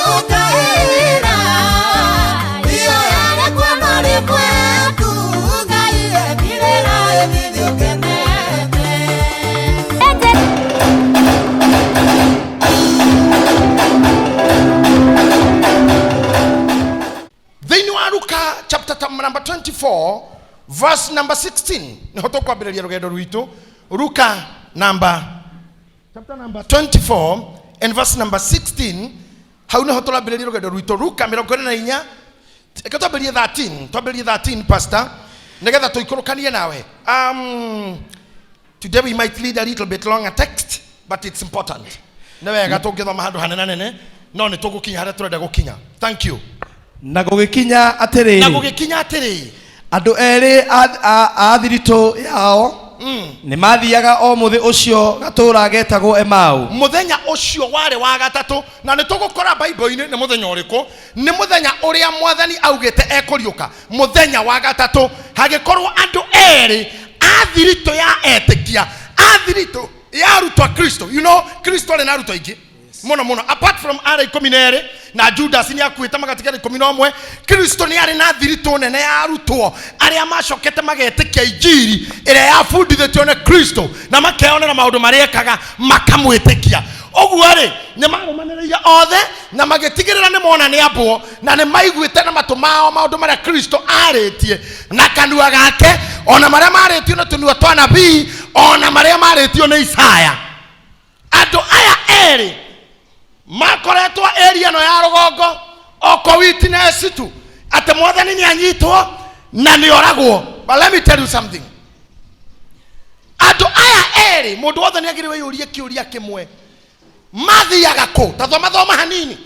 Ngũkaĩra, iyo yarekwo no rĩmwe tu, Ngai ethirĩra ĩthithi ũkenete. Thĩinĩ wa Luka chapter number 24 verse number 16 nĩho tũkwambĩrĩria rũgendo rwitũ. Luka number chapter number 24 and verse number 16, hau nĩho tũrambĩrĩria rũgendo rwitũ. Luka 24, reke twambĩrĩrie 13, twambĩrĩrie 13, pastor, nĩgetha tũikũrũkanie nawe. Today we might read a little bit longer text, but it's important. Nĩ wega tũngĩthoma handũ hanenanene, no nĩ tũgũkinya harĩa tũrenda gũkinya. Thank you. Na gũgĩkinya Na atĩrĩrĩ, gũgĩkinya atĩrĩ, andũ erĩ a thiritũ yao nĩ mathiaga o mũthĩ ũcio gatũũra getagwo Emau. Mũthenya ũcio warĩ wa gatatũ, na nĩ tũgũkora Bible-inĩ nĩ mũthenya ũrĩkũ. Nĩ mũthenya ũrĩa Mwathani augĩte ekũriũka, mũthenya wa gatatũ. Hagĩkorwo andũ erĩ a thiritũ ya etĩkia, a thiritũ ya arutwo a Kristo. You know, Kristo arĩ na arutwo aingĩ mũno mũno, apart from arĩa 12 na Judas nĩ akuĩte magatigara 11. Kristo nĩ arĩ na thiritũ nene ya arutwo arĩa macokete magetĩkia injiri ĩrĩa yabundithĩtio nĩ Kristo na makeyonera maũndũ marĩa ekaga, makamwĩtĩkia. Ũguo rĩ, nĩ marũmanĩrĩire othe na magĩtigĩrĩra nĩ mona nĩ ambwo na nĩ maiguĩte na matũ mao maũndũ marĩa Kristo arĩtie na kanua gake, ona marĩa marĩtio nĩ tũnua twa nabii, ona marĩa marĩtio nĩ Isaya. Andũ aya erĩ makoretwo area ĩno ya rũgongo oko witness tu atĩ Mwathani nĩ anyitwo na nĩ oragwo. But let me tell you something, andũ aya erĩ, mũndũ wothe nĩ agĩrĩirwo yũrie kĩũria kĩmwe: mathiaga kũ? Ta thoma, thoma hanini.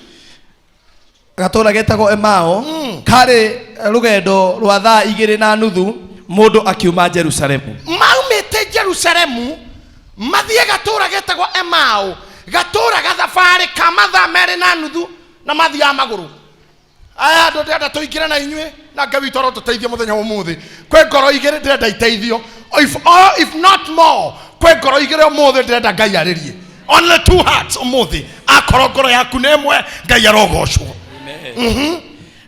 Gatũũra getagwo Emau karĩ rũgendo rwa thaa 2.5 mũndũ akiuma Jerusalemu. Maumĩte Jerusalemu mathiĩ gatũũra getagwo Emau, gatũũra gathabarĩ ka mathaa 2.5, na mathiaga magũrũ. Aya andũ ndĩrenda tũingĩre na inyuĩ, na Ngai witũ arotũteithia mũthenya wa ũmũthĩ. Kwĩ ngoro igĩrĩ ndĩrenda iteithio, if, or if not more, kwĩ ngoro igĩrĩ ũmũthĩ ndĩrenda Ngai arĩrie. Only two hearts ũmũthĩ. Akorwo ngoro yaku nĩ ĩmwe, Ngai arogocwo.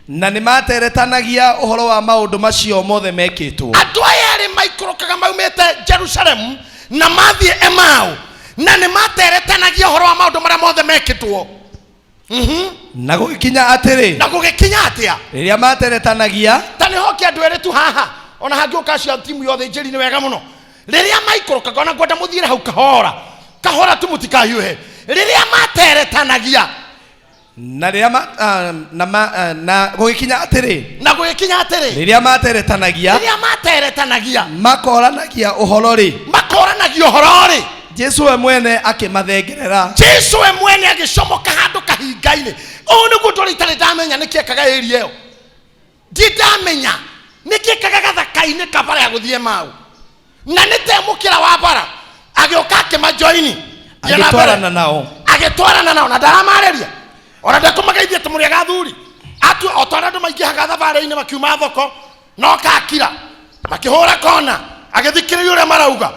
Na nĩ materetanagia ũhoro wa maũndũ macio mothe mekĩtwo. Andũ aya erĩ maikũrũkaga maumĩte Jerusalemu na mathiĩ Emau, na nĩ materetanagia ũhoro wa maũndũ marĩa mothe mekĩtwo. Na gũgĩkinya atĩrĩ, Na gũgĩkinya atĩa? Rĩrĩa materetanagia, Ta nĩ hoke andũ erĩ tu haha, ona hangĩũka acio a timu yothe njĩri nĩ wega mũno. Rĩrĩa maikũrũkaga, ona ngwenda mũthiĩre hau kahora kahora tu, mũtikahiũhe. Rĩrĩa materetanagia, na rĩrĩa ma, ah, na, ma, ah, na gũgĩkinya atĩrĩ, Na gũgĩkinya atĩrĩ, rĩrĩa materetanagia, rĩrĩa materetanagia, makoranagia ũhoro rĩ, makoranagia ũhoro rĩ, Jesu we mwene akĩmathengerera. Jesu we mwene agĩcomoka handũ kahinga-inĩ. Ũũ nĩguo ndũrĩ itarĩ ndamenya nĩkĩ ekaga area ĩyo, ndi ndamenya nĩkĩ ekaga gathaka-inĩ kabara ya gũthiĩ mau, na nĩ te mũkĩra wa bara agĩũka akĩmajoini. Thiĩ na mbere. Agĩtwarana nao. Agĩtwarana nao na ndaramarĩria, ona ndekũmageithia atĩ mũrĩ agathuri atu o ta ũrĩa andũ maingĩhaga thabarĩ-inĩ makiuma thoko, no kakira makĩhũra kona, agĩthikĩrĩria ũrĩa marauga.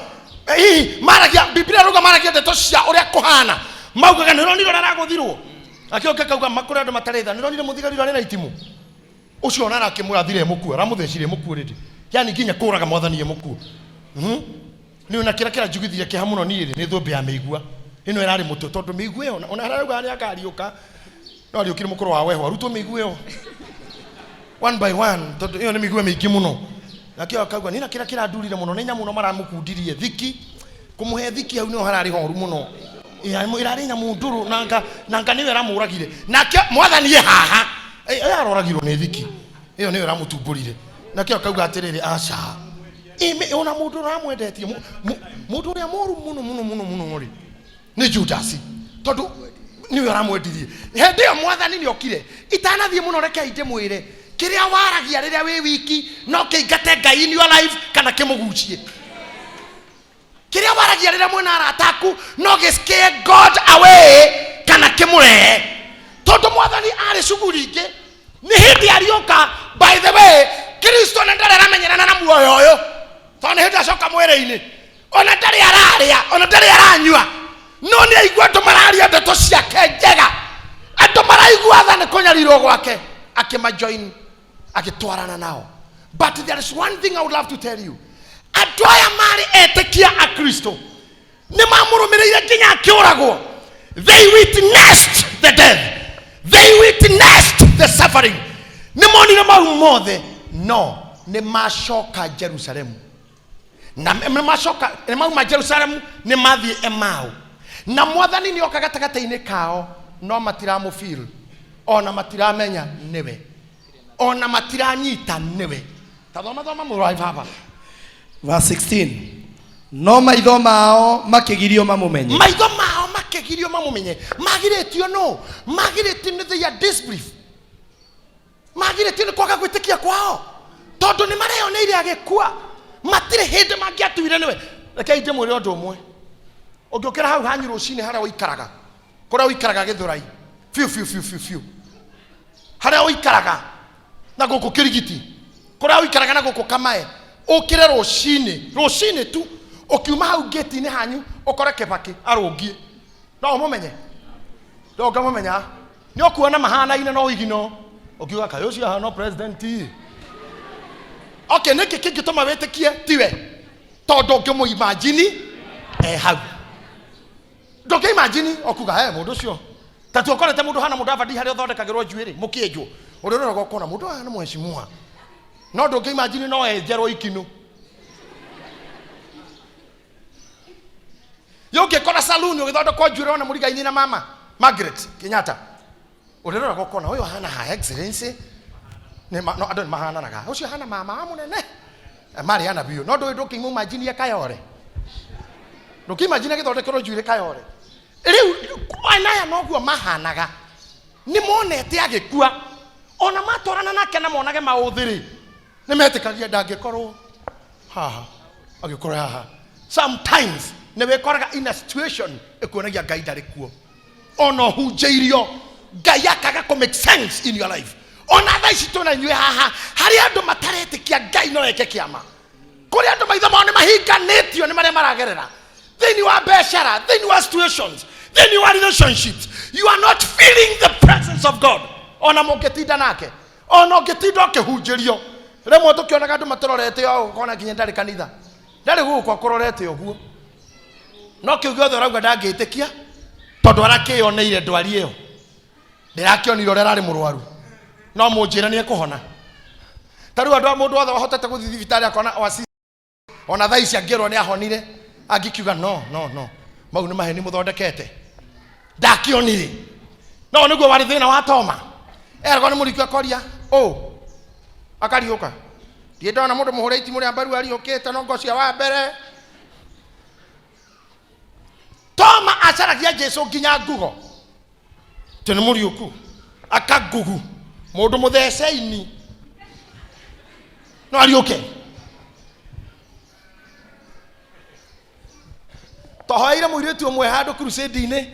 Hihi maragia Biblia rauga maragia ndeto cia ũrĩa kũhana, maugaga nĩ ũronire ũrĩa aragũthirwo, akĩũka kauga makũrĩ andũ matarĩ tha, nĩ ũronire mũthigari ũrĩa arĩ na itimũ ũcio, ona arakĩmũrathire mũkuo, aramũthecire mũkuo rĩndĩ, yani nginya kũraga Mwathani e mũkuo. Nĩ ona kĩrĩa kĩranjugithirie kĩeha mũno niĩ rĩ, nĩ thũmbĩ ya mĩigua ĩno ĩrarĩ mũtwe, tondũ mĩigua ĩyo ona arauga nĩ akariũka, no ariũkire mũkũrũ wa wehwa, arutwo mĩigua ĩyo one by one, tondũ ĩyo nĩ mĩigua mĩingĩ mũno. Nakĩo akauga nĩ na kĩrĩa kĩrandurire mũno nĩ nyamũ no maramũkundirie thiki, kũmũhe thiki hau nĩho hararĩ horu mũno. Ĩrarĩ nyamũ ndũrũ na nga nĩyo ĩramũragire, nake Mwathani ĩ haha. Ĩyo aroragirwo nĩ thiki ĩyo nĩyo ĩramũtumbũrire. Nakĩo akauga atĩrĩrĩ, aca. Ona mũndũ ũramwendetie, mũndũ ũrĩa mũru mũno mũno mũno mũno rĩ, nĩ Judasi, tondũ nĩwe ũramwendirie. Hĩndĩ ĩyo Mwathani nĩ okire. Itanathiĩ mũno, rekei ndĩmwĩre, kĩrĩa waragia rĩrĩa wĩ wiki no kĩingate Ngai in your life kana kĩmũgucie. Kĩrĩa waragia rĩrĩa mwĩna arata aku no gĩ scare God away kana kĩmũrehe, tondũ Mwathani arĩ cuguri ingĩ nĩ hĩndĩ ariũka. By the way, Kristo nĩ ndarĩ aramenyerana na muoyo ũyũ, tondũ nĩ hĩndĩ acoka mwĩrĩ-inĩ, ona ndarĩ ararĩa, ona ndarĩ aranyua, no nĩ aigua andũ mararia ndeto ciake njega, andũ maraigua. Aigua tha nĩ kũnyarirwo gwake, akĩmajoin, agĩtwarana nao. But there is one thing I would love to tell you: andũ aya marĩ etĩkia a Kristo nĩ mamũrũmĩrĩire nginya akĩũragwo. They witnessed the death, they witnessed the suffering, nĩ monire mau mothe, no nĩ macoka Jerusalemu na nĩ macoka, nĩ mauma Jerusalemu, nĩ mathiĩ Emau, na Mwathani nĩ oka gatagatĩ-inĩ kao, no matiramũfeel, ona matiramenya nĩwe, ona matiranyita nĩwe. Tathoma, thoma, mũrũ wa baba. Verse 16: No maitho mao makĩgirio mamũmenye. Maitho mao makĩgirio mamũmenye. Magirĩtio no magirĩtio nĩ their disbelief, magirĩtio nĩ kwaga gwĩtĩkia kwao, tondũ nĩ mareyoneire agĩkua. Matirĩ hĩndĩ mangĩatuire nĩwe. Rekei ndĩmwĩre ũndũ ũmwe: ũngĩũkĩra hau hanyu rũcinĩ, harĩa ũikaraga, kũrĩa ũikaraga Gĩthũrai biũ biũ biũ biũ biũ, harĩa ũikaraga na gũkũ Kĩrigiti, kũrĩa ũikaraga na gũkũ Kamae, ũkĩre rũcinĩ, rũcinĩ tu, ũkiuma hau ngĩti-inĩ hanyu, ũkore Kĩbakĩ arũngiĩ, no ũmũmenye? No ũngamũmenya? Nĩ ũkuona mahanaine, no igino ũkiuga, "Kaĩ ũcio ahana president?" Okay, nĩkĩ kĩngĩtũma wĩtĩkie tiwe? Tondũ ũngĩmũimagine e hau, ndũngĩimagine ũkuga he mũndũ ũcio. Ta tuokorete mũndũ hana mũndũ abadi harĩa ũthondekagĩrwo njuĩrĩ mũkĩenjwo, ũrĩa ũroraga ũkona mũndũ aya nĩ mheshimiwa, no ndũngĩimagine no enjerwo ikinu. Yũngĩkora saluni ũgĩthondekwo njuĩrĩ, ona mũrigaini na mama Margaret Kenyatta, ũrĩroraga ũkona ũyũ ahana ha Excellency. No andũ nĩ mahananaga, ũcio ahana mama wa mũnene. Marĩ ana biũ, no ndũĩ, ndũngĩimagine Kayore, ndũngĩimagine gĩthondekerwo njuĩrĩ Kayore. Rĩu aya noguo mahanaga, nĩ monete agĩkua, ona matwarana nake na monage maũthĩ-rĩ, nĩ metĩkagia ndangĩkorwo haha, agĩkorwo haha. Sometimes nĩ wĩkoraga in a situation ĩkuonagia Ngai ndarĩ kuo, ona ũhunjĩirio Ngai akaga kũ make sense in your life. Ona thaa ici twĩna inyuĩ haha, harĩ andũ mataretĩkia Ngai no eke kĩama, kũrĩ andũ maitho mao nĩ mahinganĩtio nĩ marĩa maragerera thĩinĩ wa biacara, thĩinĩ wa situations, thĩinĩ wa relationships. You are not feeling the presence of God. Ona mũngĩtinda nake, ona ũngĩtinda ũkĩhunjĩrio, rĩmwe tũkĩonaga andũ matũrorete o ũkona nginya ndarĩ kanitha, ndarĩ gũkũ, akũrorete ũguo, no kĩu gĩothe ũrauga ndangĩtĩkia, tondũ arakĩyoneire ndwari ĩyo, ndĩrakĩonire ũrĩa ararĩ mũrwaru, no mũnjĩre nĩ ekũhona. Ta rĩu andũ a mũndũ wothe wahotete gũthiĩ thibitarĩ akona oasis, ona thaa ici angĩrwo nĩ ahonire, angĩkiuga, "No, no, no, mau nĩ maheni mũthondekete, ndakĩonire." No nĩguo warĩ thĩna wa Toma, eragwo nĩ mũriku, akoria ũ, akariũka. Ndirĩ ndona mũndũ mũhũre itimũ rĩa mbaru ariũkĩte, no ngo cia wa mbere. Toma acaragia Jesu nginya ngugo tĩ nĩ mũriũku, akangugu mũndũ mũtheceini no ariũke. Twahoeire mũirĩtu ũmwe handũ crusade-inĩ,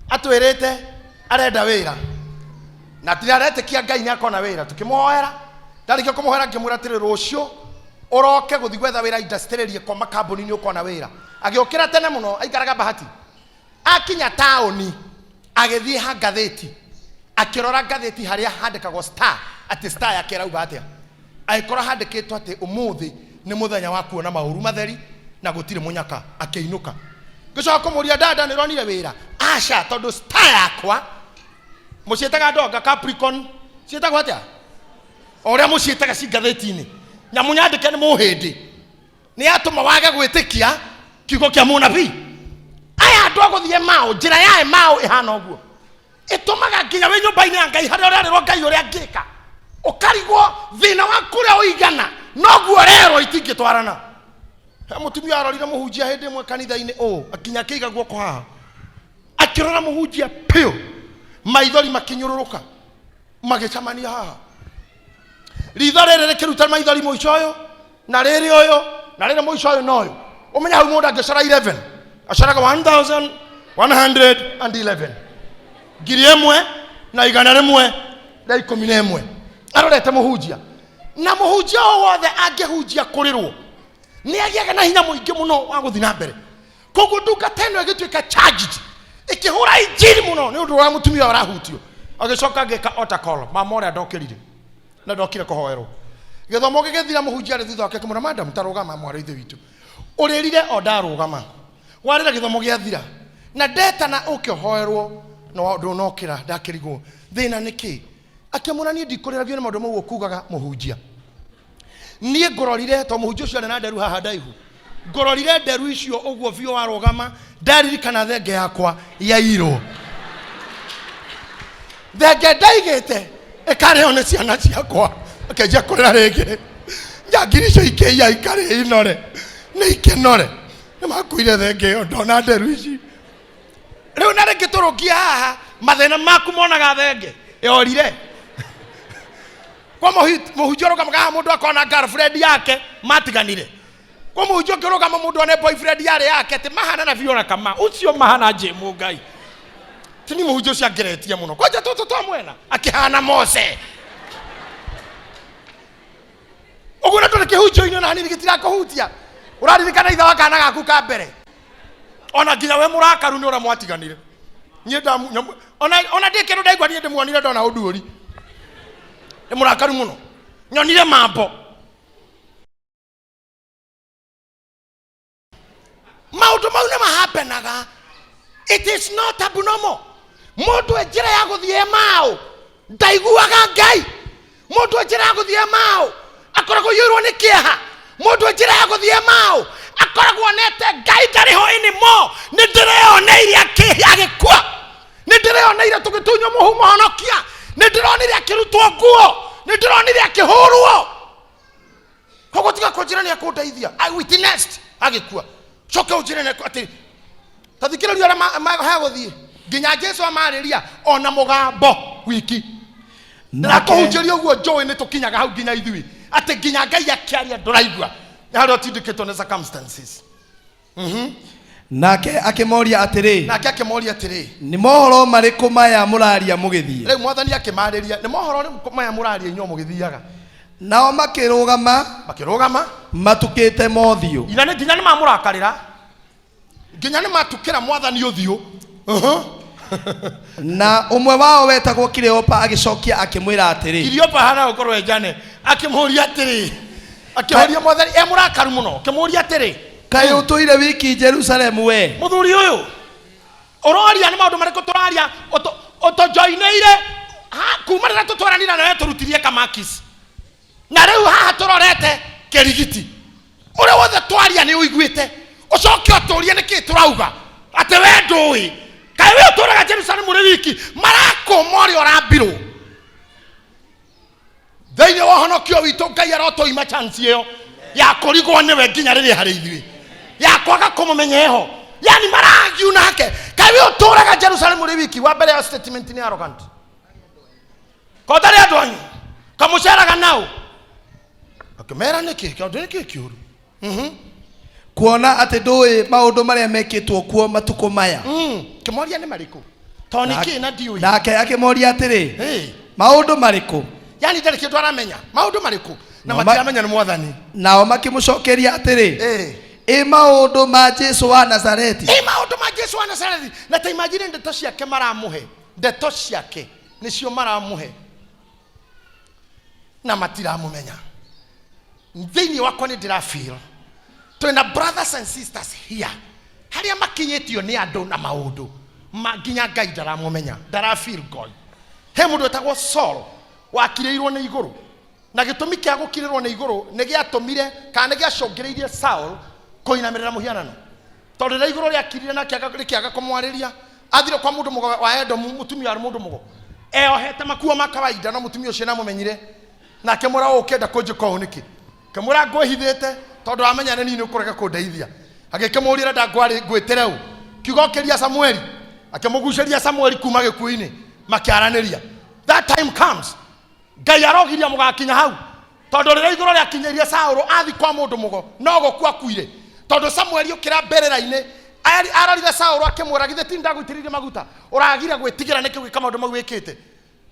atwĩrĩte arenda wĩra na tiraretĩkia Ngai nĩ akona wĩra. Tũkĩmũhoera, ndarĩkia kũmũhoera, ngĩmwĩra atĩrĩ, "Rũciũ ũroke gũthiĩ gwetha wĩra industrial koma kambuni-inĩ, ũkona wĩra." Agĩũkĩra tene mũno, aikaraga Bahati. Akinya taũni, agĩthiĩ ha ngathĩti, akĩrora ngathĩti harĩa handĩkagwo star, atĩ star yake ĩrauga atĩa. Agĩkora handĩkĩtwo atĩ ũmũthĩ nĩ mũthenya wa kuona maũru matheri na gũtirĩ mũnyaka. Akĩinũka. Ngĩcoka kũmũria, "Dada, nĩ ũronire wĩra?" "Aca, tondũ star yakwa mũciĩtaga ndonga Capricorn, ciĩtagwo atĩa, o ũrĩa mũciĩtaga ci ngathĩti-inĩ, nyamũ nyandĩke nĩ mũhĩndĩ, nĩ yatũma wage gwĩtĩkia kiugo kĩa mũnabii." Aya andũ a gũthiĩ Emau, njĩra ya Emau ĩhana ũguo, ĩtũmaga nginya wĩ nyũmba-inĩ ya Ngai harĩa ũrerĩrwo Ngai ũrĩa angĩka, ũkarigwo thĩna waku ũrĩa ũigana noguo ũrerwo itingĩtwarana. He mũtumia arorire mũhunjia hĩndĩ ĩmwe kanitha-inĩ ũũ, akinya akĩiga guoko haha, akĩrora mũhunjia piũ, maithori makĩnyũrũrũka, magĩcemania haha, ritho rĩrĩ rĩkĩruta maithori mũico ũyũ, na rĩrĩ ũyũ, na rĩrĩ mũico ũyũ, na ũyũ. Ũmenya hau mũndũ angĩcora 11, acoraga 1111, 1111, arorete mũhunjia. Na mũhunjia o wothe angĩhunjia kũrĩrwo, nĩ agĩaga na hinya mũingĩ mũno wa gũthiĩ na mbere. Koguo ndungata ĩno ĩgĩtuĩka charged, ĩkĩhũra injiri mũno nĩ ũndũ wa mũtumia ũrahutio. Agĩcoka ngĩka altar call, mama ũrĩa ndokĩrire na ndokire kũhoerwo. Gĩthomo gĩgĩthira, mũhunjia arĩ thutha wake akĩmwĩra, madam, ta rũgama, mwarĩ ithe witũ. Ũrĩrire o ndarũgama. Warĩra gĩthomo gĩathira. Na ndetana ũke ũhoerwo no ndũnokĩra, ndakĩrigwo thĩna nĩ kĩ. Akĩmwĩra, niĩ ndikũrĩragio nĩ maũndũ mau ũkugaga mũhunjia. Niĩ ngũrorire to mũhunjia ũcio arĩ na nderu haha ndaihu. Ngũrorire nderu icio ũguo biũ warũgama, ndaririkana thenge yakwa yairwo. Thenge ndaigĩte ĩkarĩo nĩ ciana ciakwa. Akĩanjia kũrĩra rĩngĩ. Njangiri icio ikĩiya ikarĩa inore. Nĩ ikenore. Nĩ makuire thenge ĩyo ndona nderu ici. Rĩu na rĩngĩ tũrũkie haha mathĩna maku monaga thenge yorire. Kwa mũhunjia ũrũgamaga haha mũndũ akona girlfriend yake matiganire. Kwa mũhunjia ũngĩ ũrũgama mũndũ one boyfriend yarĩ yake atĩ mahanana biũ ona kama ũcio mahana njĩmũ Ngai. Ti ni mũhunjia ũcio angeretie mũno. Kwanja tũtũ twa mwena akĩhana Mose. Ũguo na tũrĩ kĩhunjio-inĩ ona hanini gĩtirakũhutia. Ũraririkana ithe wa kana gaku ka mbere. Ona nginya we mũrakaru nĩ ũrĩa mwatiganire. Niĩ ndamu ona ona ndĩ kĩndũ ndaigua niĩ ndĩmuonire ndona ũnduũri. Nĩ mũrakaru mũno. Nyonire mambo. Maũndũ mau nĩ mahapenaga. It is not abnormal. Mũndũ e njĩra ya gũthiĩ Emau ndaiguaga Ngai. Mũndũ e njĩra ya gũthiĩ Emau akoragwo aiyũirwo nĩ kĩeha. Mũndũ e njĩra ya gũthiĩ Emau akoragwo onete Ngai ndarĩ ho anymore. Nĩ ndĩreoneire agĩkua. Nĩ ndĩreoneire tũgĩtunywo mũhu mũhonokia. Nĩ ndĩronire akĩrutwo nguo. Nĩ ndĩronire akĩhũrwo. Koguo tiga kũnjĩra nĩ akũndeithia. I witnessed agĩkua. Coke ũnjĩre nĩ atĩ ta thikĩrĩria ũrĩa hegũthiĩ nginya Jesu amarĩria ona mũgambo wiki. Ndĩrakũhunjĩria ũguo njũĩ nĩ tũkinyaga hau nginya ithuĩ atĩ nginya Ngai akĩaria ndũraigua. Nĩ harĩa ũtindĩkĩtwo nĩ circumstances. Nake akĩmoria atĩrĩ, Nake akĩmoria atĩrĩ, nĩ mohoro marĩkũ maya mũraria mũgĩthiĩ? Rĩu mwathani akĩmarĩria, nĩ mohoro maya mũraria inyuĩ mũgĩthiaga. Nao makĩrũgama, Makĩrũgama matukĩte mothiũ. Ina nĩ nginya nĩ mamũrakarĩra, nginya nĩ matukĩra mwathani ũthiũ. Na ũmwe wao wetagwo Kileopa agĩcokia akĩmwĩra atĩrĩ, Kiliopa hana gũkorwo enjane, akĩmũria atĩrĩ, akĩũria mwathani e mũrakaru mũno, akĩmũria atĩrĩ, kaĩ ũtũire wiki Jerusalemu we? Mũthuri ũyũ ũroria nĩ maũndũ marĩkũ tũraria ũtũjoinĩire kuma rĩrĩa tũtwaranire nawe tũrutirie kamakis na rĩu haha tũrorete kĩrigiti ũrĩa wothe twaria nĩ ũiguĩte, ũcoke ũtũrie nĩkĩ tũrauga atĩ we ndũĩ kaĩ we ũtũraga Jerusalemu ũrĩ wiki marakũma ũrĩa ũrambirwo. Thĩinĩ wa ũhonokio witũ Ngai arotũima chance ĩyo ya kũrigwo nĩwe nginya rĩrĩa harĩ ithuĩ ya kwaga kũmũmenya eho, yani maragiu nake kaĩ we ũtũraga Jerusalemu ũrĩ wiki. Wa mbere ya statement nĩ arrogant, kotarĩ andũ anyu kamũceraga nao, akĩmera nĩkĩ kĩũndũ nĩkĩ kĩũru. Kuona atĩ ndũĩ maũndũ marĩa mekĩtwo kuo matukũ maya. Kĩmoria nĩ marĩkũ tondũ nĩ kĩ na ndiũĩ. Nake akĩmoria atĩrĩ, maũndũ marĩkũ? Yani ndarĩ kĩndũ aramenya, maũndũ marĩkũ na matiramenya nĩ mwathani. Nao makĩmũcokeria atĩrĩ, ĩ maũndũ ma Jesu wa Nazareti. Ĩ maũndũ ma Jesu wa Nazareti. Na ta imagine ndeto ciake maramũhe, ndeto ciake nĩcio maramũhe na matiramũmenya. Thĩinĩ wakwa nĩ ndĩra feel twĩna brothers and sisters here harĩa makinyĩtio nĩ andũ na maũndũ ma nginya Ngai ndaramũmenya, ndara feel God. He mũndũ wetagwo Saul wakirĩirwo nĩ igũrũ, na gĩtũmi kĩa gũkirĩrwo nĩ igũrũ nĩ gĩatũmire kana nĩ gĩacũngĩrĩirie Saul kũinamĩrĩra mũhianano, tondũ rĩrĩa igũrũ rĩakirire na rĩkĩaga kũmwarĩria, athire kwa mũndũ mũgo wa Edomu, mũtumia warĩ mũndũ mũgo eohete makuo ma kawaida, no mũtumia ũcio nĩamũmenyire na akĩmwĩra, ũũ ũkĩenda kũnjĩka ũũ nĩkĩ? Akĩmwĩra, ngwĩhithĩte tondũ wamenya nĩ niĩ nĩ ũkũrega kũndeithia. Agĩkĩmũũria, ũrenda ngwĩtĩre ũ? Kiugo kĩria Samueli. Akĩmũgucĩria Samueli kuma gĩkuũ-inĩ, makĩaranĩria. That time comes, Ngai arogiria mũgakinya hau, tondũ rĩrĩa igũrũ rĩakinyĩirie Saũlũ athi kwa mũndũ mũgo no gũkua akuire, tondũ Samueli ũkĩra mbĩrĩra-inĩ arorire Saũlũ akĩmwĩra, githĩ ti ndagũitĩrĩirie maguta? Ũragire gwĩtigĩra nĩkĩ gwĩka maũndũ mau wĩkĩte?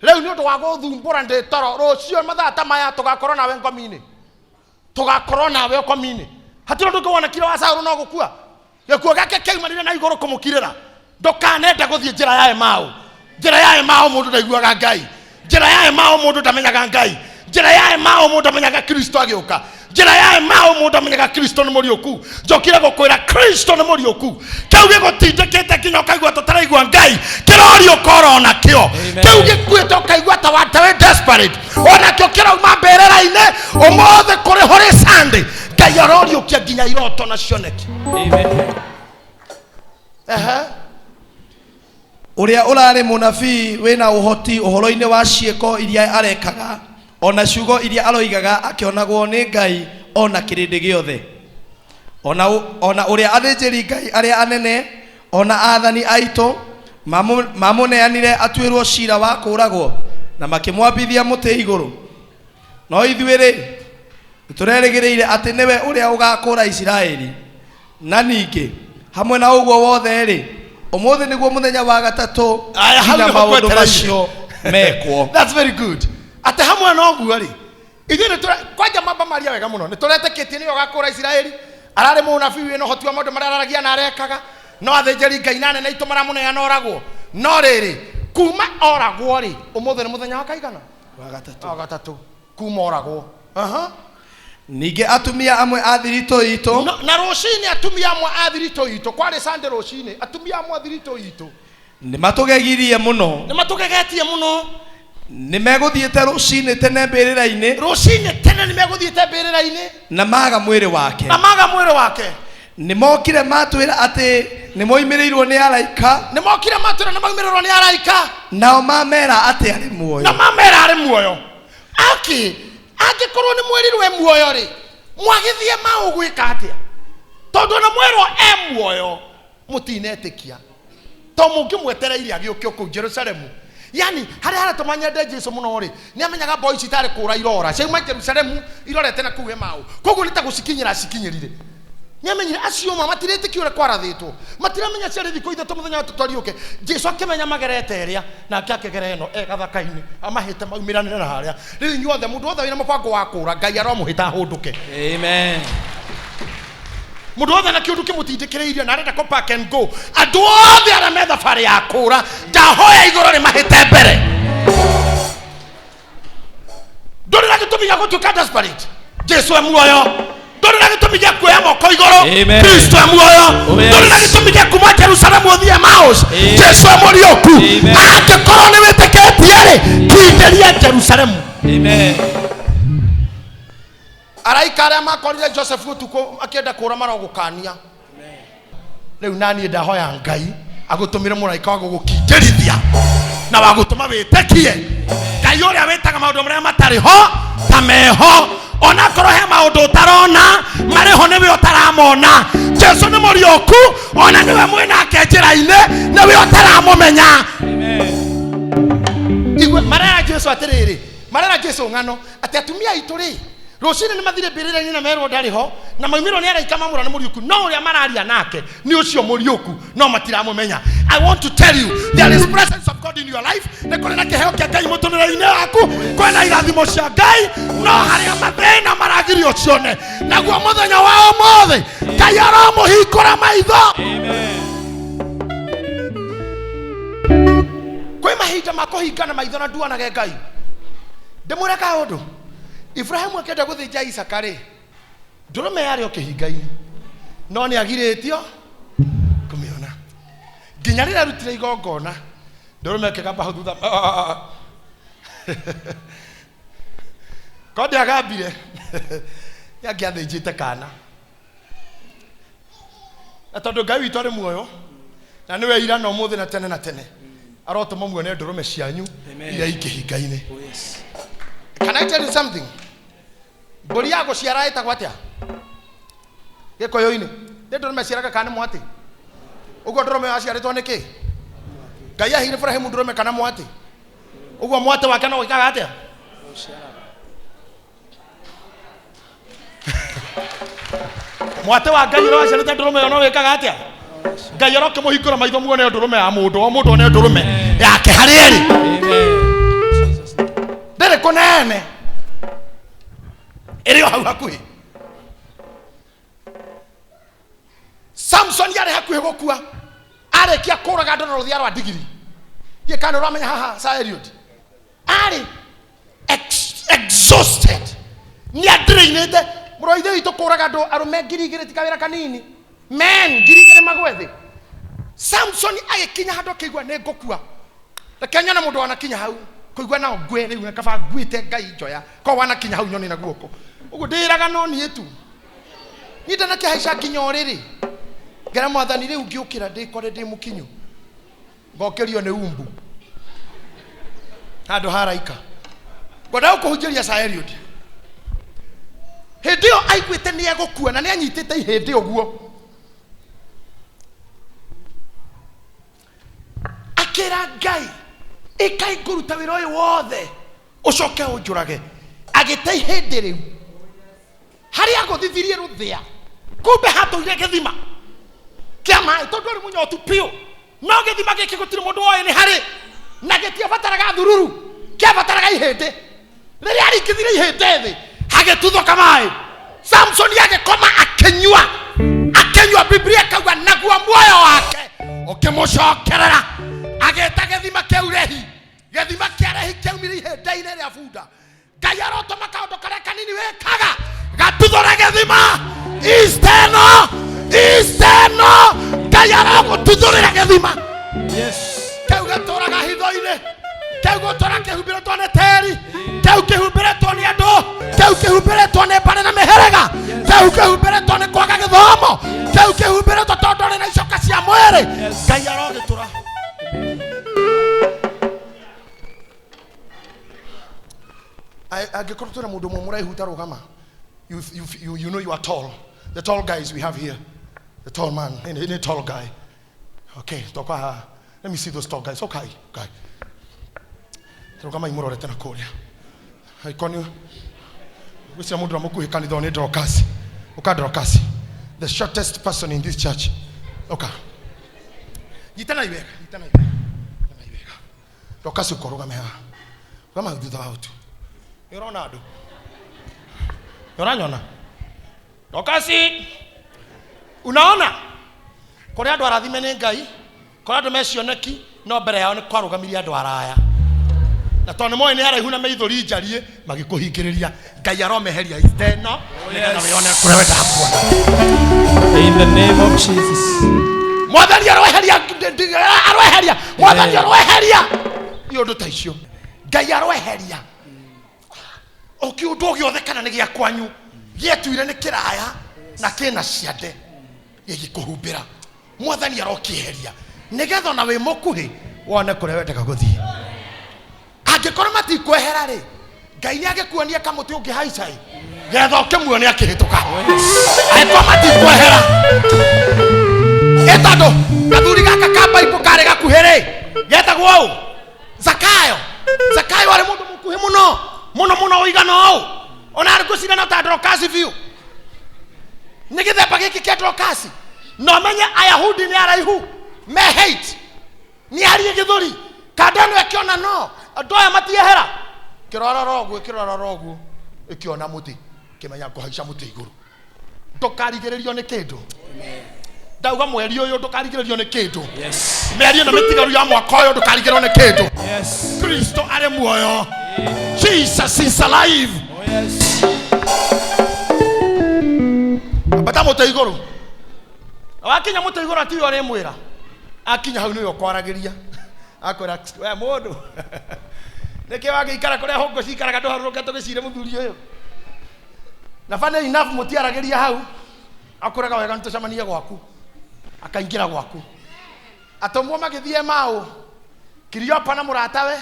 Rĩu nĩ ũndũ wa gũthumbũra ndĩ toro, rũciũ mathaa ta maya tũgakorwo nawe ngomi-inĩ, tũgakorwo nawe ũkomi-inĩ. Hatirĩ ũndũ ũngĩ wonekire wa Saũlũ no gũkua. Gĩkuũ gĩake kĩaumanire na igũrũ kũmũkirĩra. Ndũkanende gũthiĩ njĩra ya Emau. Njĩra ya Emau mũndũ ndaiguaga Ngai. Njĩra ya Emau mũndũ ndamenyaga Ngai. Njĩra ya Emau mũndũ amenyaga Kristo agĩũka. Njĩra ya Emau mũndũ amenyaga Kristo nĩ mũriũku. Njokire gũkwĩra Kristo nĩ mũriũku. Kĩu gĩgũtindĩkĩte nginya ũkaigua tũtaraigua Ngai, kĩroriũka oro nakĩo. Amen. Kĩu gĩkuĩte ũkaigua ta wa- ta wĩ desperate, onakĩo kĩrauma mbĩrĩra-inĩ. Ũmũthĩ kũrĩ hũrĩ Sunday, Ngai aroriũkia nginya iroto na cioneki. Amen. Ehe. Ũrĩa ũrarĩ mũnabii wĩna ũhoti ũhoro-inĩ wa ciĩko iria arekaga ona ciugo iria aroigaga akĩonagwo nĩ Ngai ona kĩrĩndĩ gĩothe, ona ona ũrĩa athĩnjĩri Ngai arĩa anene ona athani aitũ mamũneanire atuĩrwo cira wa kũũragwo na makĩmwambithia mũtĩ igũrũ. No ithuĩ-rĩ, nĩtũrerĩgĩrĩire atĩ nĩwe ũrĩa ũgakũũra Isiraeli. Na ningĩ hamwe na ũguo wothe-rĩ, ũmũthĩ nĩguo mũthenya wa gatatũ Aya, hau nginya nĩho maũndũ ngwetereire. macio mekwo. That's very good. Atĩ hamwe na ũguo rĩ, ithuĩ nĩ tũra kwanja mamba maria wega mũno, nĩ tũretĩkĩtie nĩwe ũgakũũra Isiraeli. Ararĩ mũnabii wĩna ũhoti wa maũndũ marĩa araragia na arekaga, no athĩnjĩri Ngai na anene aitũ maramũneana oragwo. No rĩrĩ, kuma oragwo rĩ, ũmũthĩ nĩ mũthenya wa kaigana? Wa gatatũ. Wa gatatũ kuma oragwo. Aha. Ningĩ atumia amwe a thiritũ itũ, No, na rũcinĩ atumia amwe a thiritũ itũ, kwarĩ Sunday rũcinĩ, atumia amwe a thiritũ itũ nĩ matũgegirie mũno, nĩ matũgegetie mũno. Nĩ megũthiĩte rũcinĩ tene mbĩrĩra-inĩ, Rũcinĩ tene nĩ megũthiĩte mbĩrĩra-inĩ na maga mwĩrĩ wake. Na maga mwĩrĩ wake. Nĩ mokire matwĩra atĩ nĩ moimĩrĩirwo nĩ araika, Nĩ mokire matwĩra nĩ maumĩrĩrwo nĩ araika, nao mamera atĩ arĩ muoyo. Na mamera arĩ muoyo. Aki angĩkorwo nĩ mwĩrirwo e muoyo rĩ, mwagĩthiĩ mau gwĩka atĩa? Tondũ ona mwerwo e muoyo mũtinetĩkia, to mũngĩmwetereire agĩũke kũu Jerusalemu. Yani harĩa haratũma nyende Jesu mũno rĩ, nĩ amenyaga mboi ici itarĩ kũra irora ciauma Jerusalemu irorete na kũu Emau, koguo nĩ ta gũcikinyĩra acikinyĩrire. Nĩ amenyire acio ma matiretĩkia ũrĩa kwarathĩtwo, matiramenya ciarĩ thikũ 3 mũthenya wa gatatũ ariũke. Jesu akĩmenya magerete ĩrĩa, nake akĩgera ĩno e gathaka-inĩ, amahĩte maumĩranĩre na harĩa. Rĩu inyuothe, mũndũ wothe wĩna mũbango wa kũra, Ngai aromũhĩta ahũndũke. Amen. Mũndũ wothe na kĩũndũ kĩmũtindĩkĩrĩirie na arenda kũ pack and go, andũ othe arĩa me thabarĩ ya kũra, ndahoya igũrũ rĩmahĩte mbere. Ndũrĩ na gĩtũmi gĩa gũtuĩka desperate. Jesu e muoyo. Ndũrĩ na gĩtũmi gĩa kuoya moko igũrũ. Amen. Kristo e muoyo. Oh, yes. Ndũrĩ na gĩtũmi gĩa kuma Jerusalemu ũthiĩ Emmaus. Amen. Jesu e mũriũku. Amen. Angĩkorwo nĩ wĩtĩkĩtie rĩ, kindĩria Jerusalemu. Amen. Araika arĩa makorire Joseph ũtukũ akĩenda kũra marogũkania. Rĩu naniĩ ndahoya Ngai agũtũmĩre mũraika wa gũgũkindĩrithia na wa gũtũma wĩtĩkie. Ngai ũrĩa wĩtaga maũndũ marĩa matarĩ ho ta meho, onakorwo he maũndũ ũtarona marĩ ho nĩwe ũtaramona. Jesu nĩ mũriũku, ona nĩwe mwĩnake njĩra-inĩ, nĩwe ũtaramũmenya. Igua marera Jesu atĩrĩrĩ, marera Jesu ng'ano atĩ atumia aitũ rĩ, rũcinĩ nĩ mathire mbĩrĩra-inĩ na merwo ndarĩ ho, na maumĩrwo nĩ araika mamũra nĩ mũriũku, no ũrĩa mararia nake nĩ ũcio mũriũku, no matiramũmenya. I want to tell you there is presence of God in your life. Nĩ kũrĩ na kĩheo kĩa Ngai mũtũrĩre-inĩ waku, kwĩna irathimo cia Ngai, no harĩa mathĩna maragirio cione. Naguo mũthenya wa ũmũthĩ Ngai aromũhingũra maitho. Kwĩ mahinda ma kũhingana maitho na nduonage Ngai. Ndĩmwĩre kaũndũ, Ibrahimu akĩenda gũthĩnja Isaka rĩ, ndũrũme yarĩ o kĩhinga-inĩ, no nĩ agirĩtio kũmĩona nginya rĩrĩa arutire igongona. Ndũrũme ĩkĩgamba hau thutha, ko ndĩagambire, nĩ angĩathĩnjĩte kana. Na tondũ Ngai witũ arĩ muoyo na nĩwe ira na ũmũthĩ na tene na tene, arotũma muone ndũrũme cianyu Amen. iria ikĩhinga-inĩ. Oh, yes. Can I tell you something? Mbũri ya gũciara ĩtagwo atĩa gĩkũyũ-inĩ? Nĩ ndũrũme ciaraga kana nĩ mwatĩ? Ũguo ndũrũme yaciarĩtwo nĩ kĩ? Ngai aheire Ibrahimu ndũrũme kana mwatĩ? Ũguo mwatĩ wake no wĩkaga atĩa? Mwatĩ wa Ngai ũrĩa waciarĩte ndũrũme ĩyo no wĩkaga atĩa? Ngai arokĩmũhingũra maitho muone ndũrũme ya mũndũ, o mũndũ one ndũrũme yake harĩa ĩrĩ. Amen. Jesus. Ndĩrĩ kũnene, ĩrĩ o hau hakuhĩ. Samson yarĩ hakuhĩ gũkua, arĩkia kũraga andũ na rũthĩa rwa ndigiri. Ndiĩ kana ũramenya haha Sir Eliud arĩ exhausted nĩ andĩrĩinĩte mũrũ wa ithe witũ kũraga andũ arũme 2,000 ti kawĩra kanini men 2,000 magwe thĩ. Samson agĩkinya handũ akĩigua nĩ ngũkua. Reke nyone mũndũ wanakinya hau kũigua no ngwe rĩu na kaba nguĩte Ngai njoya ko wanakinya hau nyone na guoko ũguo ndĩraga no niĩ tu niĩ ndanakĩhaica nginya ũrĩrĩ ngera mwathani rĩu ngĩũkĩra ndĩkore ndĩ mũkinyu ngokĩrio nĩ umbu handũ haraika ngwenda gũkũhunjĩria Sir Eliud hĩndĩ ĩyo aiguĩte nĩ egũkua na nĩ anyitĩte ihĩndĩ ũguo akĩra Ngai ĩkai ngũruta wĩra ũyũ wothe ũcoke ũnjũrage agĩte ihĩndĩ rĩu harĩa agũthithirie rũthĩa kumbe hatũire gĩthima kĩa maĩ tondũ arĩ mũnyotu piũ no gĩthima gĩkĩ gũtirĩ mũndũ woĩ nĩ harĩ na gĩtiabataraga thururu kĩabataraga ihĩndĩ rĩrĩa aringithirie ihĩndĩ thĩ hagĩtuthũka maĩ Samsoni agĩkoma akĩnyua akĩnyua Biblia ĩkauga naguo muoyo wake ũkĩmũcokerera agĩta gĩthima kĩu Rehi gĩthima kĩa Rehi kĩaumire ihĩndĩ-inĩ rĩa bunda Ngai arotũma kaũndũ karĩa kanini wĩkaga gatuthũre gĩthima isteno isteno Ngai arogũtuthũrĩra gĩthima Yes. kĩu gĩtũraga hitho-inĩ kĩu gũtũra kĩhumbĩrĩtwo nĩ tĩri kĩu kĩhumbĩrĩtwo nĩ andũ kĩu kĩhumbĩrĩtwo nĩ mbarĩ na mĩhĩrĩga kĩu kĩhumbĩrĩtwo nĩ kwaga gĩthomo kĩu kĩhumbĩrĩtwo tondũ ũrĩ na icoka cia mwĩrĩ Ngai arogĩtũra angĩkorwo twĩna mũndũ ũmwe mũraihu tarũgama you know you are tall the tall guys we have here the tall man any tall guy okay toka haha let me see those tall guys okay guy tarũgama imũrorete na kũrĩa angĩkorwo nĩ gwĩciria mũndũ ũrĩa mũkuhĩ kanitha ũyũ nĩ Dorcas ũka Dorcas the shortest person in this church ũka nyitanai wega nyitanai wega nyitanai wega Dorcas ũka ũrũgame haha rũgama hau thutha wa tu nĩ ũrona andũ nĩ ũranyona Dorcas unaona kũrĩ andũ arathime nĩ Ngai kũrĩ andũ mecioneki no mbere yao nĩ kwarũgamirie andũ araya na tondũ nĩ moĩ nĩ araihu na meithũri njariĩ magĩkũhingĩrĩria Ngai aromeheria iteno nĩgetha wĩone kũrĩa wendaga kuona In the name of Jesus. mwathani aroeheria aroeheria mwathani aroeheria iũndũ ta icio Ngai aroeheria o kĩũndũ o gĩothe kana nĩ gĩa kwanyu gĩetuire nĩ kĩraya na kĩna ciande gĩgĩkũhumbĩra mwathani arokĩeheria nĩgetha ona wĩ mũkuhĩ wone kũrĩa wendaga gũthiĩ angĩkorwo matikwehera rĩ Ngai nĩ agĩkuonia kamũtĩ ũngĩhaica ĩ getha ũkĩmuone akĩhĩtũka angĩkorwo matikwehera ĩ tondũ gathuri gaka ka baibũ karĩ gakuhĩ rĩ getagwo ũũ Zakayo Zakayo arĩ mũndũ mũkuhĩ mũno mũno mũno ũigana ũũ ona arĩ ngũcirana ta Dorcas biũ nĩ gĩthemba gĩkĩ kĩa Dorcas no menye Ayahudi nĩ araihu me hate nĩ arie gĩthũri kanda ĩno ĩkĩona no andũ aya matiehera kĩrorora ũguo ĩkĩrorora ũguo ĩkĩona mũtĩ kĩmenya ngũhaica mũtĩ igũrũ ndũkarigĩrĩrio nĩ kĩndũ ndauga mweri ũyũ ndũkarigĩrĩrio nĩ kĩndũ Yes. mĩeri ĩno mĩtigaru ya mwaka ũyũ ndũkarigĩrĩrio nĩ kĩndũ Yes. Kristo arĩ muoyo Jesus is alive Oh yes. ambata mũtĩ igũrũ na wakinya mũtĩ igũrũ atiwe ũrĩmwĩra akinya hau nĩwe ũkwaragĩria akwĩra we mũndũ nĩkĩ wagĩikara kũrĩa hũngũ cikaraga ndũharũrũke tũgĩcire mũthuri ũyũ na funny enough mũtiaragĩria hau akwĩraga wega nĩtũcemanie gwaku akaingĩra gwaku atũmwo magĩthiĩ maũ Kiriopa na mũratawe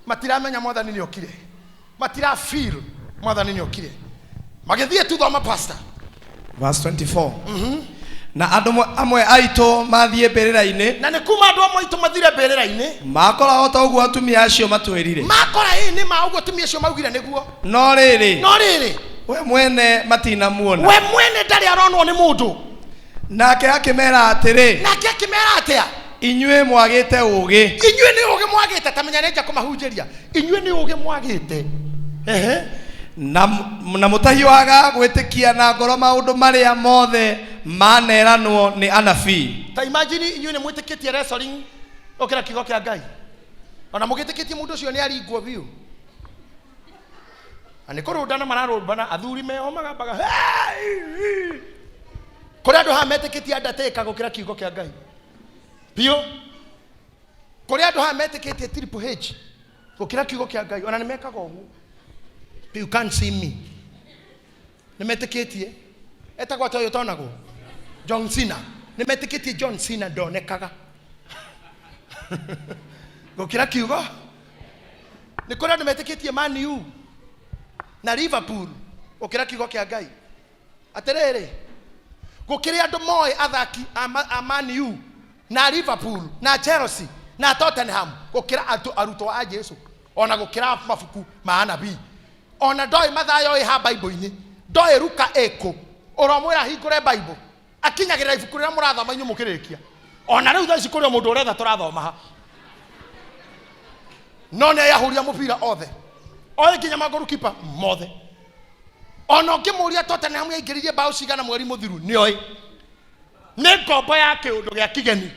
matiramenya mwathani nĩ okire matira feel mwathani nĩ okire magĩthiĩ tu thoma pastor Verse 24. Na andũ amwe aitũ mathiĩ mbĩrĩra-inĩ na nĩ kuma andũ amwe aitũ mathire mbĩrĩra-inĩ makora o ta ũguo atumia acio matwĩrire makora ĩ nĩ ma ũguo atumia acio maugire nĩguo no rĩrĩ no rĩrĩ we mwene matinamuona we mwene ndarĩ aronwo nĩ mũndũ nake akĩmera atĩrĩ nake akĩmera atĩa inyuĩ mwagĩte ũũgĩ inyuĩ nĩ ũgĩ mwagĩte ta menya nĩ nja kũmahunjĩria inyuĩ nĩ ũgĩ mwagĩte ehe na na mũtahiũhaga gwĩtĩkia na ngoro maũndũ marĩa mothe maneranwo nĩ anabii ta imagine inyuĩ nĩ mwĩtĩkĩtie wrestling ũkĩra kiugo kĩa Ngai Ona mũgĩtĩkĩtie mũndũ ũcio nĩ aringwo biũ. Na nĩ kũrũndana mararũmbana athuri meho magambaga "Hey!" Kũrĩ andũ haha metĩkĩtie Undertaker gũkĩra kiugo kĩa Ngai biũ. Kũrĩ andũ haha metĩkĩtie Triple H gũkĩra kiugo kĩa Ngai, ona nĩ mekaga ũguo. You can't see me. Nĩ metĩkĩtie etagwo atĩa ũyũ ũtonagwo? John Cena. Nĩ metĩkĩtie John Cena ndonekaga gũkĩra kiugo. Nĩ kũrĩ andũ metĩkĩtie Man U na Liverpool gũkĩra kiugo kĩa Ngai. Atĩrĩrĩ, gũkĩrĩ andũ moĩ athaki a a Man U na Liverpool na Chelsea na Tottenham gũkĩra andũ arutwo a Jesu, ona gũkĩra mabuku ma anabii. Ona ndoĩ Mathayo ĩ ha Bible-inĩ, ndoĩ Luka ĩkũ, ũromwĩra ahingũre Bible, akinyagĩrĩra ibuku rĩrĩa mũrathoma inyuĩ mũkĩrĩkia. Ona rĩu thaa ici kũrĩ o mũndũ ũretha tũrathoma ha, no nĩ ayahũria mũbira othe, oĩ nginya magũrũkipa mothe. Ona ũngĩmũria Tottenham yaingĩririe mbaũ cigana mweri mũthiru, nĩoĩ. Nĩ ngombo ya kĩũndũ gĩa kĩgeni.